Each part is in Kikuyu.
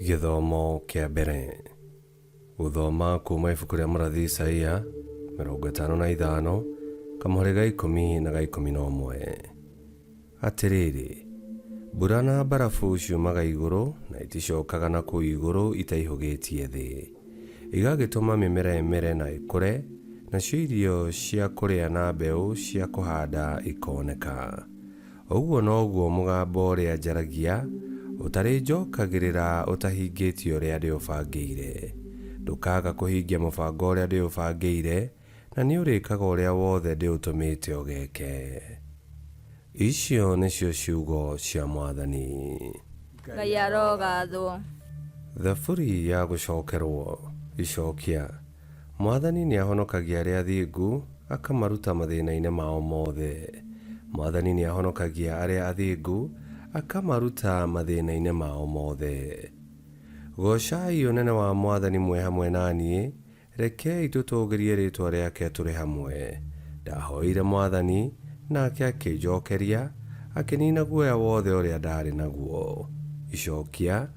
Gĩthomo kĩa mbere. Gũthoma kuuma ibuku rĩa mũrathi Isaia 55 kamũhari ga ikũmi na ga 11. Atĩrĩrĩ, mbura na mbarabu ciumaga igũrũ na iticokaga na kũu igũrũ itaihũgĩtie thĩ, igagĩtũma mĩmera ĩmere na ĩkũre, nacio irio cia kũrĩa na mbeũ cia kũhanda ikoneka. Ũguo noguo mũgambo ũrĩa njaragia ũtarĩnjokagĩrĩra ũtahingĩtie ũrĩa ndĩũbangĩire. Ndũkaaga kũhingia mũbango ũrĩa ndĩũbangĩire, na nĩũrĩkaga ũrĩa wothe ndĩũtũmĩte ũgeke. Icio nĩcio ciugo cia Mwathani. Ngai arogathwo. Thaburi ya gũcokerwo. Icokia. Mwathani nĩahonokagia arĩa athingu, akamaruta mathĩĩnainĩ maao moothe. Mwathani nĩahonokagia arĩa athingu, akamaruta mathĩĩnainĩ maao moothe. Goocai ũnene wa Mwathani mwĩ hamwe na niĩ, Rekei tũtũũgĩrie rĩĩtwa rĩake tũrĩ hamwe. Ndahoire Mwathani, nake akĩnjokeria, akĩniina guoya wothe ũrĩa ndaarĩ naguo. Icokia,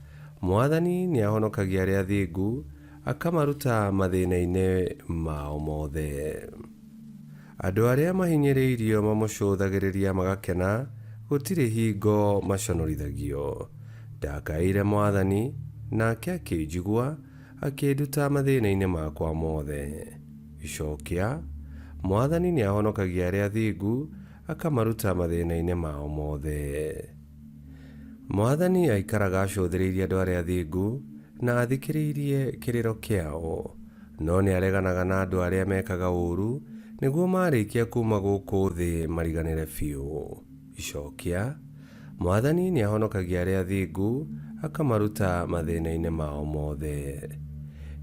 Mwathani nĩahonokagia arĩa athingu, akamaruta mathĩĩna-inĩ mao mothe. Andũ arĩa mahinyĩrĩirio mamũcũthagĩrĩria magakena, gũtirĩ hingo maconorithagio. Ndakaĩire Mwathani, nake akĩnjigua, Akĩnduta mathĩna-inĩ makwa mothe. Icokia, Mwathani nĩahonokagia arĩa athingu, akamaruta mathĩna-inĩ mao mothe. Mwathani aikaraga acũthĩrĩirie andũ arĩa athingu, na athikĩrĩirie kĩrĩro kĩao. No nĩareganaga na andũ arĩa mekaga ũũru, nĩguo maarĩkia kuuma gũkũ thĩ mariganĩre biũ. Icokia, Mwathani nĩahonokagia arĩa athingu, akamaruta mathĩĩnainĩ maao moothe.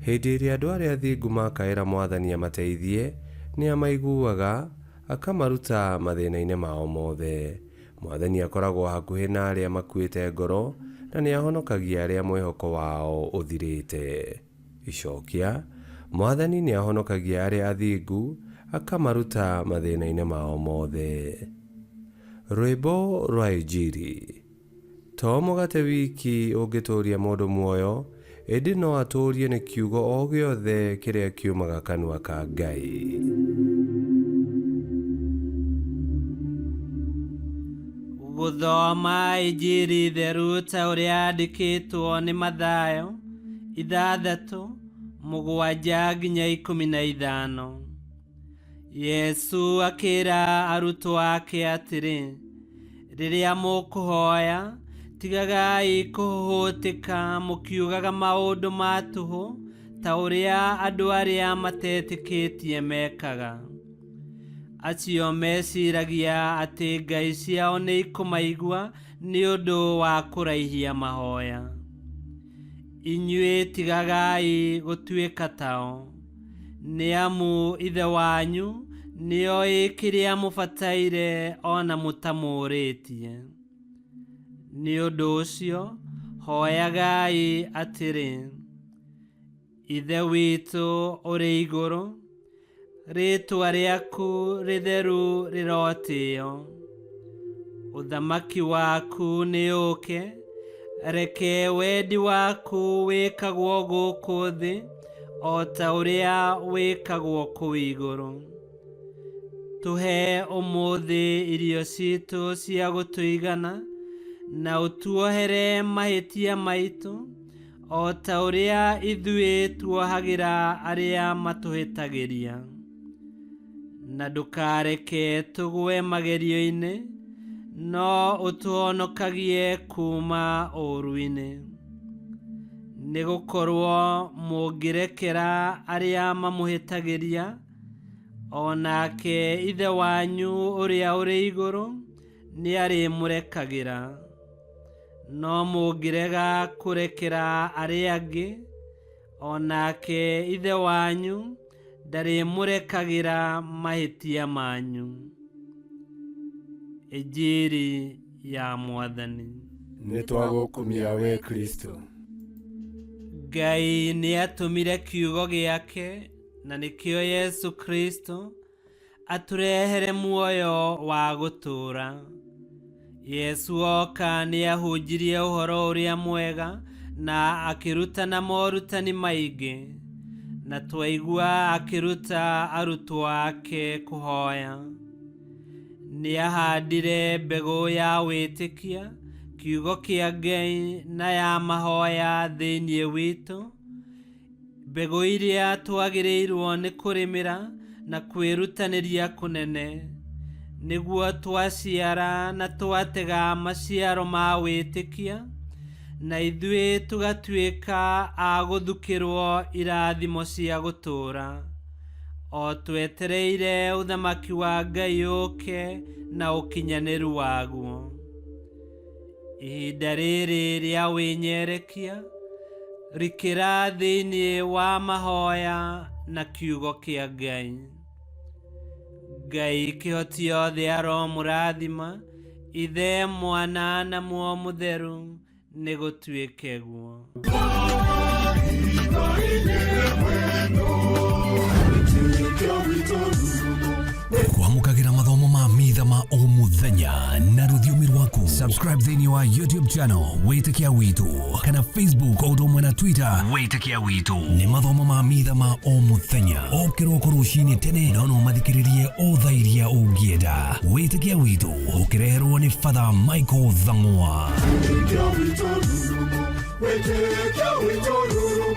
Hĩndĩ ĩrĩa andũ arĩa athingu maakaĩra Mwathani amateithie, nĩamaiguaga, akamaruta mathĩĩnainĩ maao moothe. Mwathani akoragwo hakuhĩ na arĩa makuĩte ngoro, na nĩahonokagia arĩa mwĩhoko wao ũthirĩĩte. Icokia, Mwathani nĩahonokagia arĩa athingu, akamaruta mathĩĩnainĩ maao moothe. Rwĩmbo rwa Injiri. To mũgate wiki ũngĩtũũria mũndũ muoyo, ĩndĩ no atũũrio nĩ kiugo o gĩothe kĩrĩa kiumaga kanua ka Ngai. Gũthoma Injiri theru ta ũrĩa yandĩkĩtwo nĩ Mathayo 6, 7-15. Yesu akĩra arutwo ake atĩrĩ, Rĩrĩa mũkũhoya, tigagai kũhũhũtĩka mũkiugaga maũndũ ma tũhũ ta ũrĩa andũ arĩa matetĩkĩtie mekaga. Acio meciragia atĩ ngai ciao nĩ ikũmaigua nĩ ũndũ wa kũraihia mahoya. Inyuĩ tigagai gũtuĩka tao, nĩ amu Ithe wanyu nĩoĩ kĩrĩa mũbataire o na mũtamũũrĩtie. Nĩ ũndũ ũcio hoyagai atĩrĩ, Ithe witũ ũrĩ igũrũ, Rĩĩtwa rĩaku rĩtheru rĩrotĩo. Ũthamaki waku nĩ ũũke. Reke wendi waku wĩkagwo gũkũ thĩ o ta ũrĩa wĩkagwo kũu igũrũ. Tũhe ũmũthĩ irio citũ cia gũtũigana, na ũtuohere mahĩtia maitũ O ta ũrĩa ithuĩ tuohagĩra arĩa matũhĩtagĩria. Na ndũkareke tũgwe magerio-inĩ, no ũtũhonokagie kuuma ũũru-inĩ. Nĩ gũkorũo mũngĩrekera arĩa mamũhĩtagĩria, o nake Ithe wanyu ũrĩa ũrĩ igũrũ nĩarĩmũrekagĩra. No mũngĩrega kũrekera arĩa angĩ, o nake Ithe wanyu ndarĩmũrekagĩra mahĩtia manyu. Injiri ya Mwathani. Nĩtwagũkumia wee Kristo. Ngai nĩatũmire kiugo gĩake, na nĩkĩo Yesu Kristo, atũrehere muoyo wa gũtũũra. Yesu oka nĩ ahunjirie ũhoro ũrĩa mwega Na akĩrutana morutani maingĩ, na twaigua akĩruta arutwo ake kũhoya. Nĩahandire mbegũ ya wĩtĩkia, kiugo kĩa Ngai na ya mahoya thĩinĩ witũ, mbegũ iria twagĩrĩirwo nĩ kũrĩmĩra na kwĩrutanĩria kũnene, nĩguo twaciara na twatega maciaro ma wĩtĩkia, na ithuĩ tũgatuĩka a gũthukĩrwo irathimo cia gũtũũra, o twetereire ũthamaki wa Ngai ũke na ũkinyanĩru waguo. Ihinda rĩrĩ rĩa wĩnyerekia, rikĩra thĩinĩ wa mahoya na kiugo kĩa Ngai. Ngai kĩhoti yothe aromũrathima, Ithe, Mwana na Muoyo Mũtheru, nĩ gũtuĩke guo. Kwamũkagĩra mathomo ma mitha ma o mũthenya na rũthiomi rwaku. Subscribe thĩinĩ wa YouTube channel Wĩtĩkia Witũ, kana Facebook o ũndũ ũmwe na Twitter Wĩtĩkia Witũ. Nĩ mathomo ma mitha ma o mũthenya, o kĩroko rũcinĩ tene, no no mathikĩrĩrie o thaa iria ũngĩenda. Wĩtĩkia Witũ ũkĩreherwo nĩ Father Michael Thang'wa. Wĩtĩkia witũ rurumo, wĩtĩkia witũ rurumo.